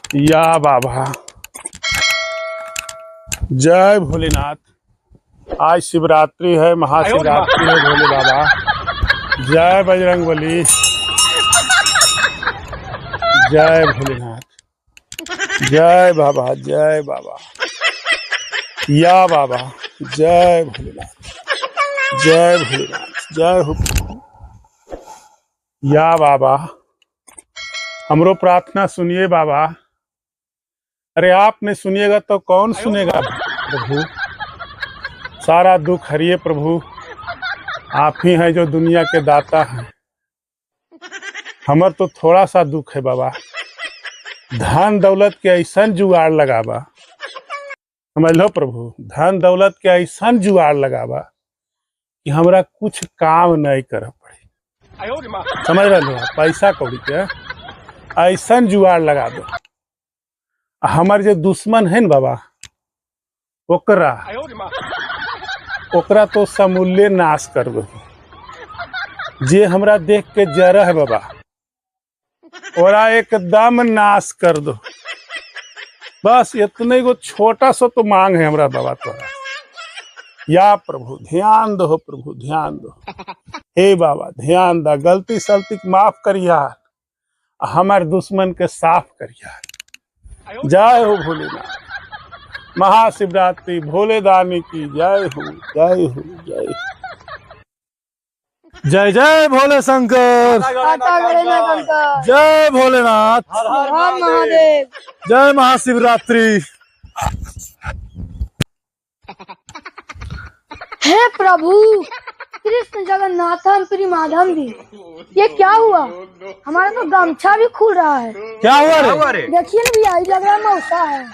या बाबा, जय भोलेनाथ। आज शिवरात्रि है, महाशिवरात्रि है भोले बाबा। जय बजरंगबली, जय भोलेनाथ, जय बाबा, जय बाबा, या बाबा, जय भोलेनाथ, जय भोलेनाथ, जय हो या बाबा। हमरो प्रार्थना सुनिए बाबा। अरे आप नहीं सुनिएगा तो कौन सुनेगा प्रभु। सारा दुख हरिए प्रभु, आप ही हैं जो दुनिया के दाता हैं। हमर तो थोड़ा सा दुख है बाबा, धन दौलत के ऐसा जुगाड़ लगाबा, समझ लो प्रभु, धन दौलत के ऐसा जुगाड़ लगाबा कि हमरा कुछ काम नहीं करे पड़े। समझ रहे हो, पैसा कौड़ी के ऐसा जुगाड़ लगा दो। हमार जो दुश्मन है न बाबा, ओकरा ओकरा तो समूल्य नाश कर दो। जे हमरा देख के जरा है बाबा, ओरा एकदम नाश कर दो। बस इतने को छोटा सा तो मांग है हमरा बाबा तोरा। या प्रभु ध्यान दो, प्रभु ध्यान दो, हे बाबा ध्यान दा, गलती सलती माफ करिया, हमार दुश्मन के साफ करिया। जय हो भोलेनाथ, महाशिवरात्रि भोले दानी की जय हो, जय हो, जय हो। जय जय भोले शंकर, जय भोलेनाथ, हर महादेव, जय महाशिवरात्रि। हे प्रभु कृष्ण जगन्नाथम प्रिमाधम भी, ये क्या हुआ? हमारा तो गमछा भी खुल रहा है। क्या हुआ रे? देखिए ना भैया, लग रहा है मौसा है।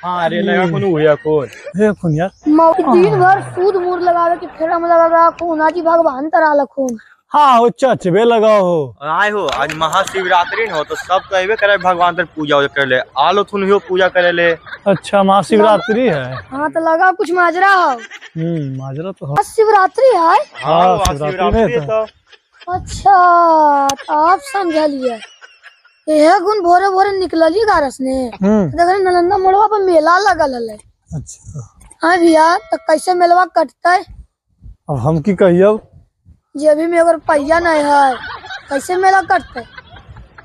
हाँ रे, लगा कौन हुआ कौन? हे कौन यार? दिन भर सूद मूर लगावे के फिर हम लगा रहा खून, आज भगवान तरा लखून। हाँ हो चचबे लगाओ हो। आए हो आज महाशिवरात्रि हो तो सब कहबे करे भगवान तर पूजा कर ले, आलो थुन हो पूजा करे ले। अच्छा महाशिवरात्रि है। हाँ तो लगा कुछ माजरा हो। माजरा तो हो। शिवरात्रि है। हाँ शिवरात्रि तो। अच्छा तो आप समझा लिया, यह गुण भोरे भोरे निकलली गारस ने, देख नालंदा मोड़वा पर मेला लगल है। अच्छा हाँ भैया, तो कैसे मेलवा कटता है? अब हम की कहियो, जेबी में अगर पैसा नहीं है कैसे मेला कटते?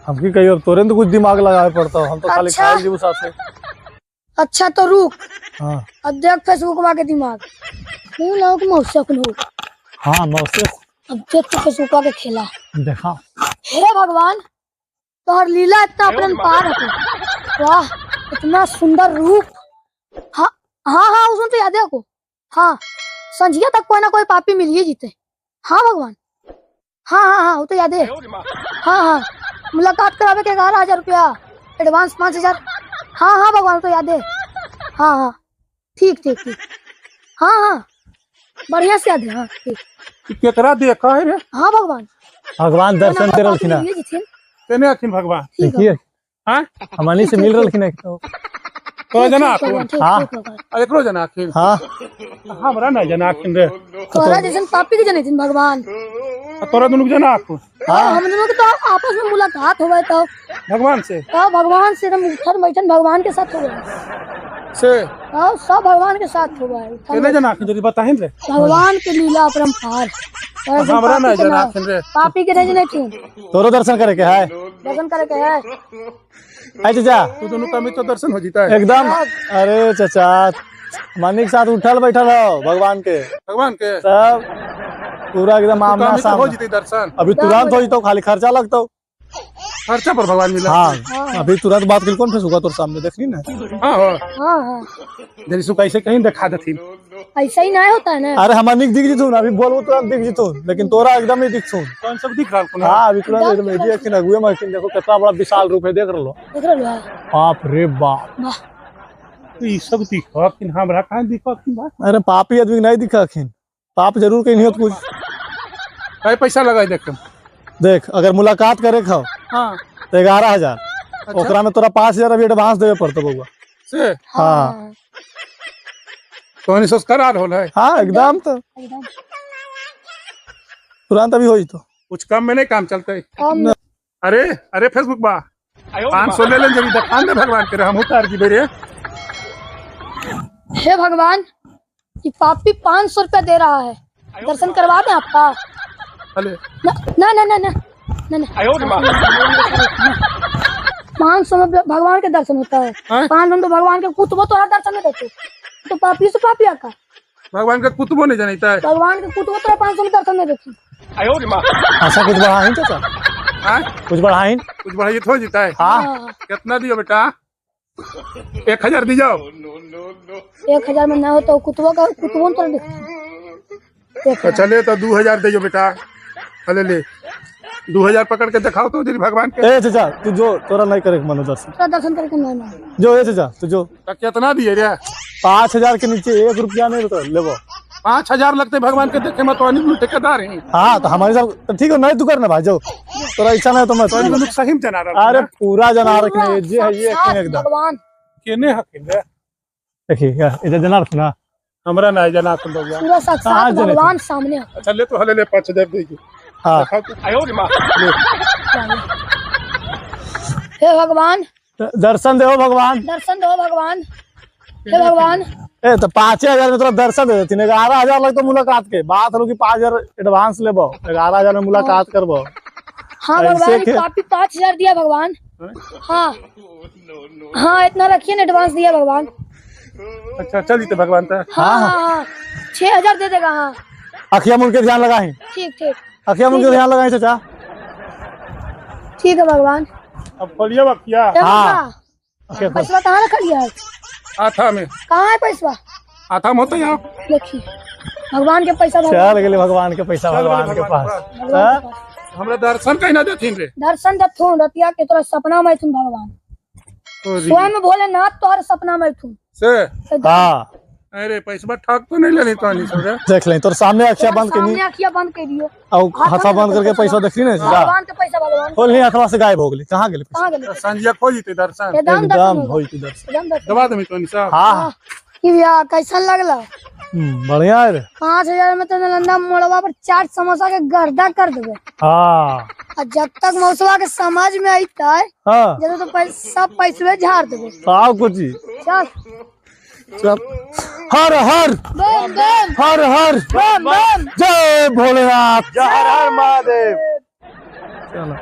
हम की कहियो, तोरे तो कुछ दिमाग लगावे पड़ता है, हम तो खाली खाए जीव साथे। अच्छा तो रुक। हाँ अब देख फेसबुक के दिमाग मौसा हो। हाँ मौसा, अब देख तो फेसबुक के खेला देखा। हे भगवान, तोहर लीला इतना अपरंपार है। वाह इतना सुंदर रूप। हाँ हाँ हाँ उसमें तो याद है को। हाँ संझिया तक कोई ना कोई पापी मिल ही जीते। हाँ भगवान, हाँ हाँ हाँ वो तो याद है। हाँ हाँ मुलाकात करावे के 11,000 रुपया एडवांस 5,000। हाँ हाँ भगवान तो याद है। हाँ हाँ ठीक ठीक ठीक, हाँ हाँ बढ़िया से याद है। हाँ ठीक। केकरा देखा है रे? हाँ भगवान, भगवान दर्शन दे रहलखिन। केने अखिन भगवान? देखिए हां हमनी से मिल रहलखिन तो जना अखिन। हां एकरो जना अखिन। हां हमरा ना जना अखिन रे, तोरा जैसन पापी के जने थिन भगवान। तोरा दुनु के जना अखिन। हां हम दोनों के तो आपस में मुलाकात होवे तो भगवान से। हां भगवान से एकदम उठन बैठन भगवान के साथ होवे से। हां सब भगवान के साथ होवे। केने जना अखिन जरी बताहिन रे? भगवान के लीला अपरंपार। हमरा ना जना अखिन रे, पापी के नहीं जने। तोरो दर्शन करे के है? दर्शन करे के है। अरे चाचा तू दोनों का तो दर्शन हो जीता है एकदम। अरे चाचा मानी के साथ उठल बैठल हो भगवान के, भगवान के सब पूरा एकदम आमना सामना हो जीते दर्शन। अभी तुरंत हो जीतो, खाली खर्चा लगतो, खर्चा पर भगवान मिला। हाँ अभी तुरंत बात कर, कौन फेसबुक तोर सामने देखनी ना। हां हां हां जरी सु कैसे कहीं दिखा देथिन, ऐसा ही नहीं होता है ना। अरे हमार निक दिख जितु ना, अभी बोलबो तुरंत दिख जितु, लेकिन तोरा एकदम नहीं दिखतु। कौन सब दिख रहल? हां अभी तुरंत एकदम देखिन अगुए में देखो कितना बड़ा विशाल रूप है, देख रहलो, देख रहलो। बाप रे बाप, तो ई सब दिखखिन, हमरा कहां दिखखिन बा? अरे पापी आदमी नहीं दिखखिन, पाप जरूर कहीं होत कुछ। काय पैसा लगाई देख देख, अगर मुलाकात करे खाओ। हां तो 11,000 ओकरा में तोरा 5,000 अभी एडवांस देवे पड़तो बउआ से। हां तोहनी सोच करार होल है। हां एकदम, तो तुरंत अभी होई तो कुछ कम में नहीं काम चलते। अरे अरे फेसबुक बा, 500 ले ले जब दुकान दे भगवान के हम उतार दी रे। हे भगवान, ये पापी 500 रुपया दे रहा है, दर्शन करवा दे आपका। अरे ना ना ना ना ना ना, 500 में भगवान के दर्शन होता है। 500 तो भगवान के कुतबो तोरा दर्शन नहीं देते, तो पापी से पापी आका। भगवान के कुतबो नहीं जानता है, भगवान के कुतबो तोरा 500 में दर्शन नहीं देते। अच्छा कुछ बढ़ाई चाचा? कुछ बढ़ाई, कुछ बढ़ाइए थोड़ा जीता है। हाँ कितना दियो बेटा? 1000 दी जाओ। 1000 में ना हो तो कुतबो का कुतबो तो चले तो 2000 दे बेटा। अले ले 2000 पकड़ के दिखाओ तो भगवान के। ए चाचा तू जो तोरा नहीं करे मनो दर्शन, तोरा दर्शन करके नहीं मानो जो। ए चाचा तू जो कितना दिए रे? 5000 के नीचे 1 रुपया नहीं तो लेबो। 5000 लगते भगवान के देखे में तो ठेकेदार हैं। हाँ तो हमारे साथ तो ठीक है, नहीं तू करना भाई, जो तोरा इच्छा नहीं तो मत। तो सही में जना रहा। अरे पूरा जना रखने जे है ये एकदम भगवान केने हकिन रे। देखिए इधर जना रखना, हमरा नहीं जना तुम लोग पूरा साक्षात भगवान सामने। अच्छा ले तो हले ले 5000 दे। हाँ हे भगवान दर्शन दो भगवान, दर्शन दो भगवान, हे भगवान। ए तो 5000 में तोरा दर्शन दे देती, 11000 लगतो मुलाकात के बात लो कि 5000 एडवांस लेबो, 11000 में मुलाकात करबो। हाँ भगवान पापी 5000 दिया भगवान। हाँ हाँ इतना रखिए ना, एडवांस दिया भगवान। अच्छा चल तो भगवान था। हाँ हाँ 6000 दे देगा। हाँ अखिया मुड़ के ध्यान लगाई। ठीक ठीक, अखिया मुड़ के ध्यान लगाई चाचा। ठीक है भगवान। अब खोलिए अखिया। हाँ पैसा कहाँ रख लिया है? आथा में। कहाँ है पैसा? आथा में होता है। देखिए भगवान के पैसा, चल गेले भगवान के पैसा भगवान के पास। हमरा दर्शन कहीं ना देथिन रे। दर्शन देथुन रतिया के तोरा सपना में अइथुन भगवान, स्वयं भोलेनाथ तोहर सपना में अइथुन से। हां अरे पैसा ठग तो नहीं लेनी तो नहीं सब देख ले तोर सामने अखिया बंद करनी, सामने अखिया बंद कर दियो और हाथा बंद करके पैसा देखली ने भगवान के पैसा। भगवान खोल नहीं हाथवा से गायब हो गेली, कहां गेली? कहां गेली? संजय खोजी ते दर्शन एकदम होई ते दर्शन दबा दे तो निशा। हां की भैया कैसन लगला? बढ़िया है रे। 5000 में तो नालंदा मोड़वा पर 4 समोसा के गर्दा कर देबे। हां और जब तक मौसवा के समझ में आईता है, हां जब तो सब पैसवे झाड़ देबे सब कुछ। चल चल हर हर बम बम, हर हर बम बम, जय भोलेनाथ, जय हर हर महादेव। चलो।